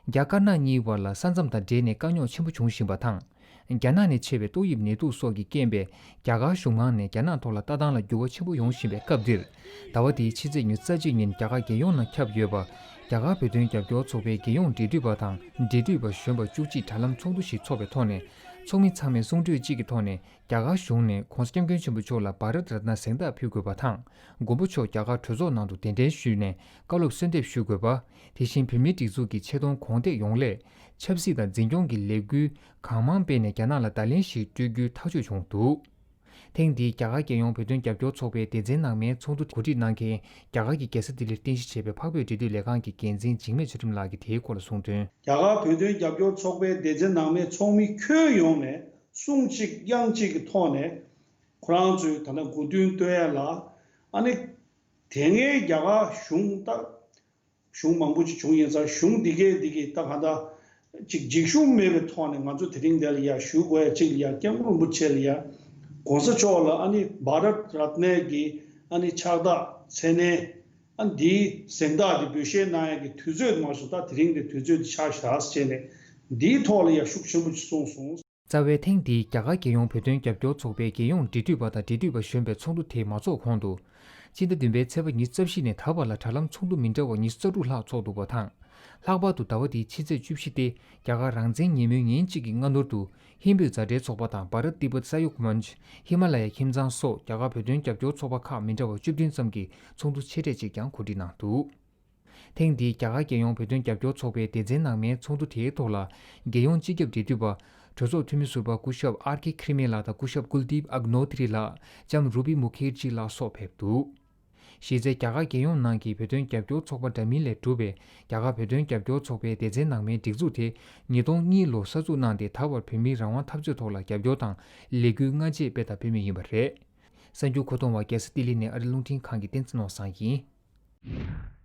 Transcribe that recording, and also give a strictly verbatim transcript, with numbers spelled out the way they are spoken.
རྒྱ་དཀར་ནག་གཉིས་བར་ལ་ས་མཚམས་དང་འབྲེལ་ནས་དཀའ་རྙོག་ཆེན་པོ་འབྱུང་བཞིན་པ་དང་། རྒྱ་ནག་ནས་མཆེད་པའི་ཏོག་དབྱིབས་ནད་དུག་སོགས་ཀྱི་རྐྱེན་པས་རྒྱ་གར་གཞུང་མང་ནས་རྒྱ་ནག་ཐོག་ལ་ལྟ་སྟངས་ལ་འགྱུར་བ་ཆེན་པོ་ཡོང་བཞིན་པའི་སྐབས་འདིར། ཟླ་བ་འདིའི་ཕྱི་ཚེས་ཉི་ཤུ་རྩ་གཅིག་ཉིན་རྒྱ་གར་རྒྱལ་ཡོངས་ནང་ཁྱབ་ཡོད་པ། རྒྱ་གར་བོད་དོན་རྒྱབ་སྐྱོར་ཚོགས་པའི་རྒྱལ་ཡོངས་འབྲེལ་མཐུད་པ་དང་འབྲེལ་མཐུད་པ་གཞོན་པ་བཅུ་གཅིག་དྲ་ལམ་ཚོགས་འདུ་ཞིག་འཚོགས་པའི་ཐོག་ནས། ཚོགས་མི་ཚང་མས་གསུང་གྲོས་གཅིག་གི་ཐོག་ནས། རྒྱ་གར་གཞུང་ནས་༧གོང་ས་༧སྐྱབས་མགོན་ཆེན་པོ་མཆོག་ལ་བྷ་རཏ་རཏ་ན་གཟེངས་རྟགས་ཕུལ་དགོས་པ་དང་། མགོན་པོ་མཆོག་རྒྱ་གར་གྲོས་ཚོགས་ནང་དུ་གདན་འདྲེན་ཞུས་ནས་བཀའ་སློབ་གསོལ་འདེབས་ཞུ་དགོས་པ། དེ་བཞིན་བོད་མིའི་སྒྲིག་འཛུགས་ཀྱི་ཆེ་མཐོང་གོང་འདེགས་ཡོང་སླད། ཆབ་སྲིད་དང་འཛིན་སྐྱོང་གི་ལས་འགུལ་གང་མང་སྤེལ་ནས་རྒྱ་ནག་ལ་བརྡ་ལན་ཞིག་སྤྲོད་རྒྱུའི་ཐག་གཅོད་བྱུང་འདུག་ཐེངས་འདིའི་རྒྱ་གར་རྒྱལ་ཡོངས་བོད་དོན་རྒྱབ་སྐྱོར་ཚོགས་པའི་སྡེ་ཚན་ནང་མའི་ཚོགས་འདུ་གོ་སྒྲིག་གནང་མཁན་རྒྱ་གར་གྱི་རྒྱལ་ས་ལྡི་ལིར་རྟེན་གཞི་བྱས་པའི་འཕགས་བོད་འབྲེལ་མཐུད་ལས་ཁང་གི་འགན་འཛིན་འཇིགས་མེད་ཚུལ་ཁྲིམས་ལགས་ཀྱིས་དེའི་སྐོར་ལ་གསུངས་དོན། རྒྱ་གར་བོད་དོན་རྒྱབ་སྐྱོར་ཚོགས་པའི་སྡེ་ཚན་ནང་མའི་ཚོགས་མི་ཁྱོན་ཡོངས་ནས་གསུང་གཅིག་དབྱངས་གཅིག་གི་ཐོག་ནས་ཁོ་རང་ཚོའི་ད་ལྟ་གོ་བསྡུར་སྟོན་ཡ་ལ། ཨ་ནི་དེ་སྔའི་རྒྱ་གར་གཞུང་ད་གཞུང་མང་པོ་ཅིག་བྱུང་ཡིན་ཙང་། གཞུང་འདི་གས་འདི་གས་ད་གང་ལྟར་ཅིག་འཇིགས་ཞུམ་མེད་པའི་ཐོག་ནས་ང་ཚོ་དེ་རིང་འདི་ལ་ཡ་ཞུ་དགོས་ཡ་གཅིག་ལ་ཡ། སྐྱབས་མགོན་རིན་པོ་ཆེ་ལ་ཡ་༧གོང་ས་མཆོག་ལ་ཨ་ནི་བྷ་རཏ་རཏ་ན་གི་ཨ་ནི་ཕྱག་རྟགས་མཚན་གནས་ཨ་འདིའི་གཟེངས་རྟགས་འདི་འབུལ་བཞེས་གནང་ཡ་གི་དུས་ཚོད་མ་སོང་། ད་དེ་རིང་འདི་དུས་ཚོད་འདི་ཆགས་བཞག་ཟེར་བྱས་ནས་འདིའི་ཐོག་ལ་ཡ་ཤུགས་ཆེན་པོ་ཅིག་གསུངས་སོང་། རྩ་བའི་ཐེངས་འདིའི་རྒྱ་གར་རྒྱལ་ཡོངས་བོད་དོན་རྒྱབ་སྐྱོར་ཚོགས་པའི་རྒྱལ་ཡོངས་འབྲེལ་མཐུད་པ་དང་འབྲེལ་མཐུད་པ་གཞོན་པའི་ཚོགས་འདུ་དེ་མ་འཚོགས་གོང་དུ། སྤྱི་ཟླ་བདུན་པའི་ཚེས་པ་ཉི་ཤུ་རྩ་བཞི་ནས་ད་བར་ལ་དྲ་ལམ་ཚོགས་འདུ་མི་འདྲ་བ་ཉི་ཤུ་རྩ་དྲུག་ལྷག་འཚོགས་འདུག་པ་དང་། ལྷག་པར་དུ་ཟླ་བ་འདིའི་ཕྱི་ཚེས་བཅུ་བཞི་སྟེ། རྒྱ་གར་རང་བཙན་ཉིན་མོའི་ཉིན་གཅིག་གི་སྔ་ནུར་དུ། ཧིན་བོད་མཛའ་འབྲེལ་ཚོགས་པ་དང་བྷ་རཏ་ཏི་བྷེཏ་ས་ཡོག་མཉཅ། ཧི་མ་ལ་ཡ་ཁྱིམ་ཚང་སོགས་རྒྱ་གར་བོད་དོན་རྒྱབ་སྐྱོར་ཚོགས་པ་ཁག་མི་འདྲ་བ་བཅུ་བདུན་ཙམ་གྱིས་ཚོགས་འདུ་ཆེ་གྲས་གཅིག་ཀྱང་གོ་སྒྲིག་གནང་འདུག་ཐེངས་འདིའི་རྒྱ་གར་རྒྱལ་ཡོངས་བོད་དོན་རྒྱབ་སྐྱོར་ཚོགས་པའི་སྡེ་ཚན་ནང་མའི་ཚོགས་འདུ་དེའི་ཐོག་ལ། རྒྱལ་ཡོངས་སྤྱི་ཁྱབ་འབྲེལ་མཐུད་པ། གྲོས་ཚོགས་འཐུས་མི་ཟུར་པ་སྐུ་ཞབས་ཨར་ཀེ་ཁི་རི་མེ་ལགས་དང་སྐུ་ཞབས་ཀུལ་དིབ་ཨག་ནོ་ཏི་རི་ལགས། ལྕམ་རུ་པི་མུ་ཁེར་ཇི་ལགས་སོགས་ཕེབས་འདུག་གཞི་རྩའི་རྒྱ་གར་རྒྱལ་ཡོངས་ནང་གི་བོད་དོན་རྒྱབ་སྐྱོར་ཚོགས་པ་འདྲ་མིན་ལས་གྲུབ་པའི་རྒྱ་གར་བོད་དོན་རྒྱབ་སྐྱོར་ཚོགས་པའི་སྡེ་ཚན་ནང་མའི་སྒྲིག་འཛུགས་དེ་ཉིས་སྟོང་གཉིས་ལོར་གསར་འཛུགས་གནང་སྟེ། ད་བར་བོད་མིའི་རང་དབང་འཐབ་རྩོད་ཐོག་ལ་རྒྱབ་སྐྱོར་དང་ལས་འགུལ་སྔ་རྗེས་སྤེལ་དང་སྤེལ་མུས་ཡིན་པ་རེད། གསར་འགྱུར་མཁོ་གཏོང་བ་རྒྱལ་ས་ལྡི་ལི་ནས་ཨ་རི་རླུང་འཕྲིན་ཁང་གི་བསྟན་འཛིན་ནོར་བཟང་ཡིན།